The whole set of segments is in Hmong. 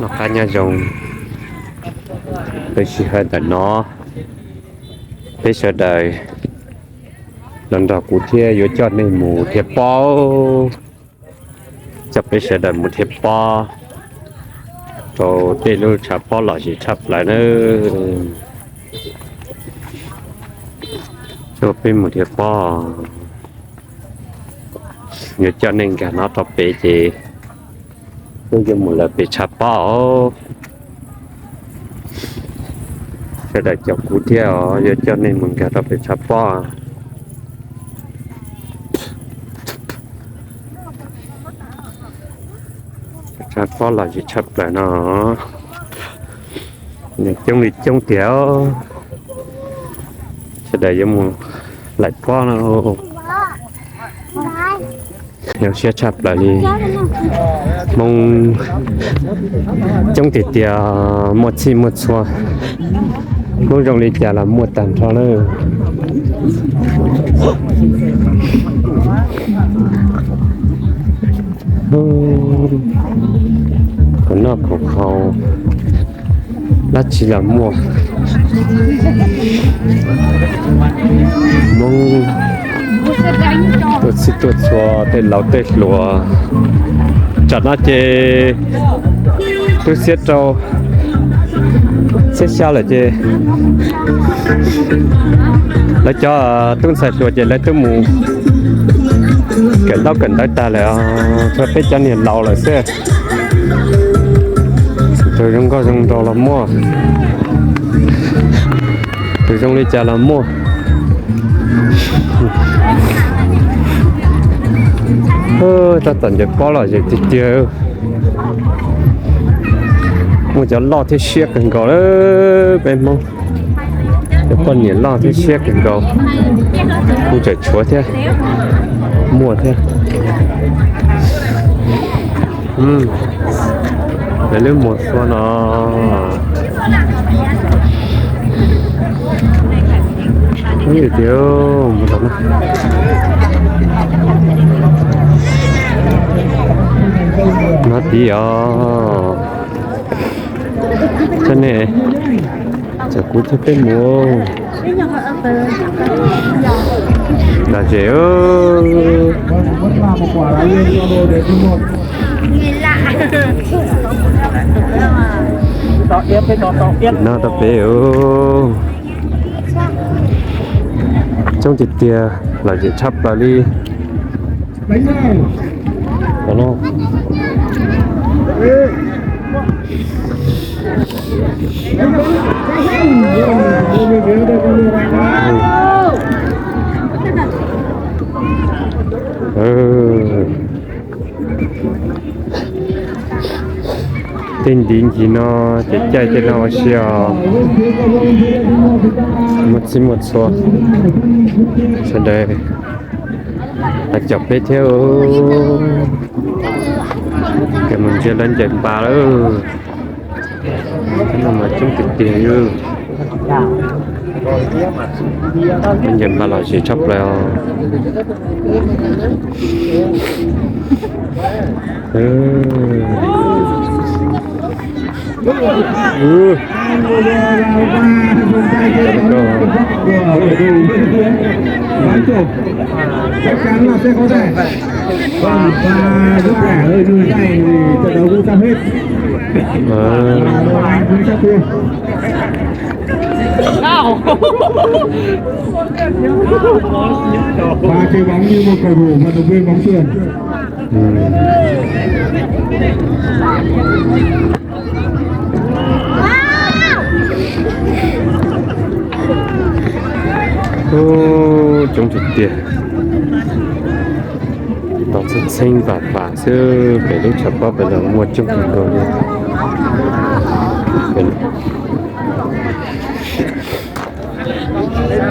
Noj qab nyob zoo, peb sij hawm ntawm no peb sawv daws los nrog kuv thiab yuav coj nej mus dhia pob, coj peb sawv daws mus dhia pob rau tej lub tshav pob lom zem tshaj plaws na. Coj peb mus dhia pob, yuav coj nej nkag no rau pem ces peb yuav mus lawm pem tshav pob os. Sawv daws caum kuv thiab os, yuav coj nej mus nkag rau pem tshav pob. Tshav pob lom zem tshaj plaws no, neeg coob li coob tiag. Sawv daws yuav mus laim pob no, zoo siab tshaj plaws li. Hmoob coob tiag tiag, muaj txhij muaj txhua. Hmoob zoo li cas los muaj tag nrho lawm. Khoom noj khoom haus dab tsi los muaj. Hmoob tuaj txhij tuaj txhua, tej laus tej hluas, tsam no ces tu siab rau, xiab xya lawm ces lawv cov tub ntxhais hluas ces lawv twb mus kawm ntaub kawm ntawv tag lawm, tshuav peb cov niag laus lawm xwb. Tus zoo nkauj zoo nraug los muaj, tus zoo li cas los muaj. Tab tom ncaws pob lom zem tiag tiag. Muaj cov loj thiab siab kawg nkaus lawm peb Hmoob. Cov poj niam loj thiab siab kawg nkaus. Kuj tseem tshuav thiab, muaj thiab. Lawv lub muag xua no. Tias no tid os. Cov nej, cov kuv thiab peb mus lom zem. No tau peb, coob tiag tiag, lom zem tshaj plaws li. Tej ntiv ncig no ces caij tej no ua si os. Muaj txhij muaj txhua, sawv daws los caum peb thiab. Ces mus ntsia lawv ncaws npas lawm. Coob tiag tiag, lawv ncaws npas lom zem tshaj plaws os. Pha chơi bóng như một cầu thủ vận động viên bóng chuyền. Coob tiag tiag, tau txheeb txheeb vam vam xwb, pem lub tshav pob pem los muaj coob kawg nkaus li.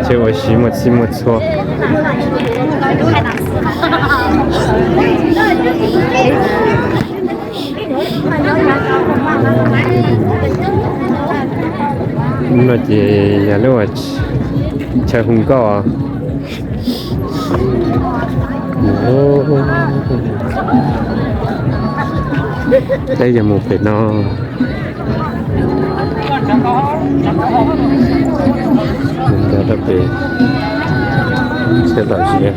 Ces ua si muaj txhij muaj txhua. No ces yog lub chaw hu nkauj. Peb yuav mus pem no. Mus nrog rau pem thiab los ziv.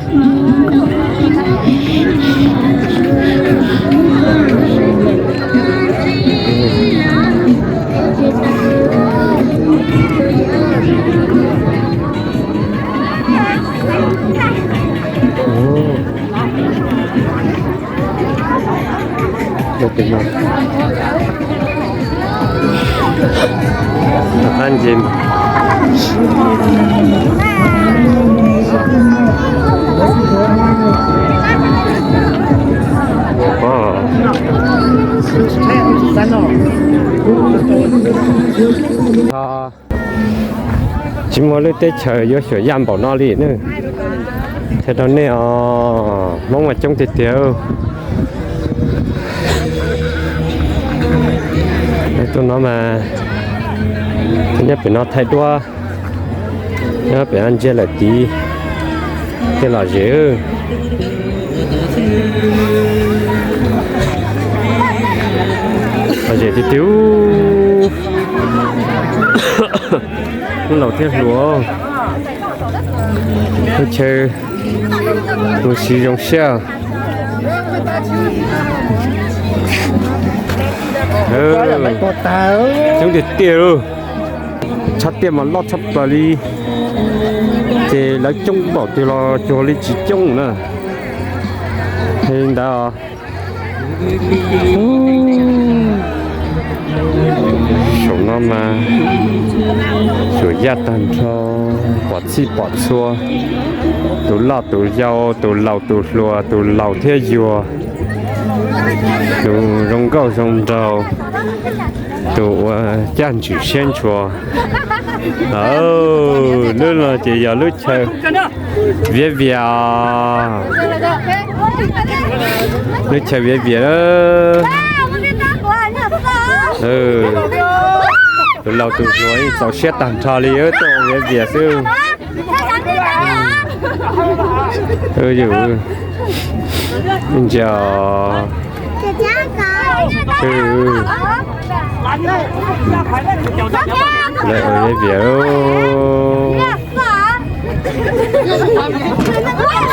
Tsis muaj lub teb chaws yuav xyuam yaj npaum no li na. Qhia rau nej os, Hmoob mas coob tiag tiag. Tuaj no mas nyob pem no thaij duab, nyob pem no ntsia lawm tid tej lom zem. Lom zem tiag tiag. Ub, laus thiab hluas, lub chaw mus siv zoo siab. Coob tiag tiag lauj. Tshaj tiaj mas loj tshaj plaws li, ces lawv coob npaum twg los cuag li tsis coob na. Li ntawd. Saum no mas xyuam yaj tag nrho, pom txhij pom txhua, tus loj tus yau, tus laus tus hluas, tus laus thiab yuag, tus zoo nkauj zoo nraug, tus ua caj ntswm siab ntshua. Lub no ces yog lub chaw viav vias. Lub chaw viav vias. Tus laus tus hluas yeej txaus siab tag nrho li, tuaj viav vias xwb. Ntsia, lawv ua viav vias.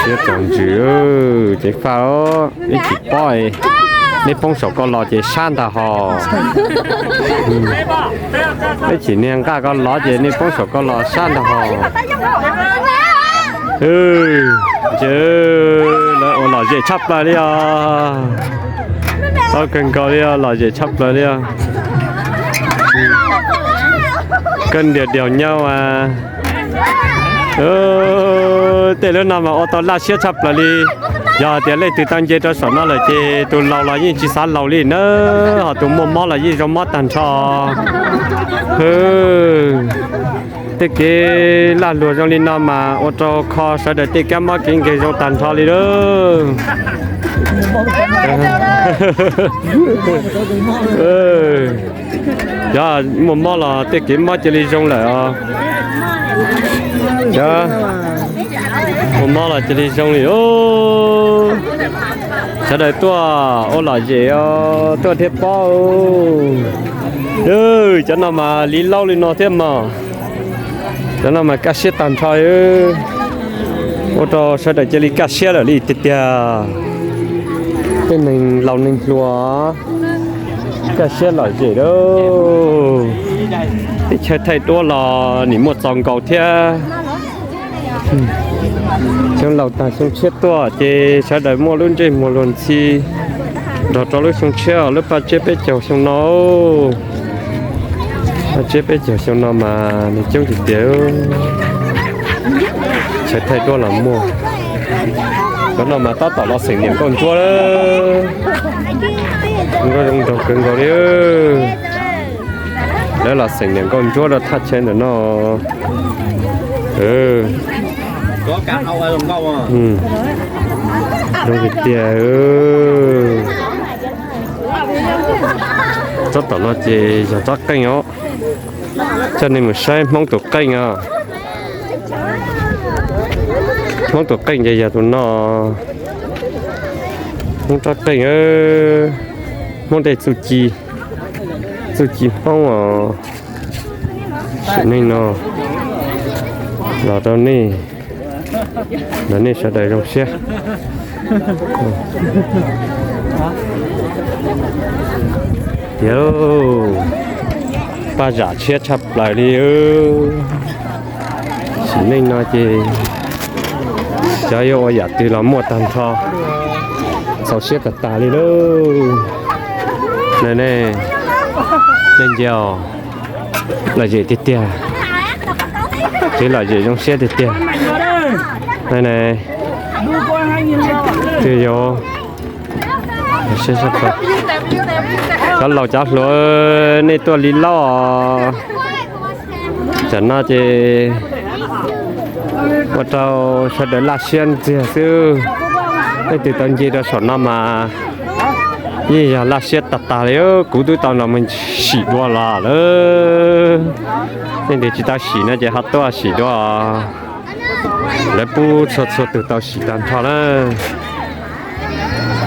Siab txaus ntsws, ceev faj os. Ib chim pob, nej poob saum ko los ces sab ntag hos. Ib chim niag nqaj ko los ces nej poob saum ko los sab ntag hos. Lawv ua lom zem tshaj plaws li os. Tau kawg nkaus li os, lom zem tshaj plaws li os. Kawg ntias diaus nyob as. Tej lub no mas ua tau laj siab tshaj plaws li. Yog hais tias leej twg tau nce rau saum no lawm ces tus laus los yeej tsis xav laus li na, ho tus muaj mob los yeej zoo mob tag nrho. Tej kev lag luam zoo li no mas ua rau kho sawv daws tej kab mob kev nkeeg zoo tag nrho li lauj. Cov muaj mob los tej kev mob cia li zoo lawm os. Cov muaj mob los cia li zoo li os. Sawv daws tuaj ua lom zem os, tuaj thiab pob. Cov no mas li laub li no thiab mas. Cov no mas kaj siab tag nrho, ua rau sawv daws cia li kaj siab lawm li tiag tiag. Tej neeg laus neeg hluas kaj siab lom zem lauj. Teb chaws thaij duab los nim muaj txaus nkaus thiab. Xyoo laus tag xyoo tshiab tuaj ces sawv daws muaj lub ntsej muag luag ntxhi nrog rau lub xyoo tshiab, lub paj tsiab peb caug xyoo no. Paj tsiab peb caug xyoo no mas nws coob tiag tiag. Tshawv thaij duab los muaj. Cov no mas tab tom los xeem niam nkauj ntsuab. Nkauj zoo nraug kawg nkaus li. Lawv los xeem niam nkauj ntsuab rau thaj chaw ntawm no. Zoo tiag tiag. Tsob tom no ces yog tsob qeej os. Coj nej mus saib Hmoob tus qeej os. Hmoob tus qeej ces yog tus no. Hmoob tsob qeej. Hmoob tej txuj ci, txuj ci Hmoob os. Sim neej no los rau nej, los nej sawv daws zoo siab. Tiag, paj zam tshiab tshaj plaws li. Sim neej no ces xyov yuav ua yam twg los muaj tag nrho, txaus siab tag tag li lauj. Nej, nej ntsia os, lom zem tiag tiag, kev lom zem zoo siab tiag tiag. Twb yuav cov laus cov hluas, nej tuaj li lauj. Tam no ces ua rau sawv daws laj siab ntxiag xwb. Leej twg tau nce rau saum no mas yeej yog laj siab tag tag li. Kuv twb tau los mus sim dua los lawm. Leej twg tsis tau sim no ces ho tuaj sim dua. Lawv pub txhua txhua tus tau sim tag nrho na.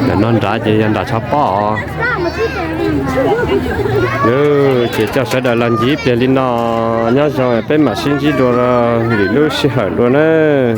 Ntawm no nrad ces yog nram tshav pob os. Ces coj sawv daws los ncig ib pliag li no, nyob zoo peb mam sib ntsib dua lwm lub sij hawm dua nawb.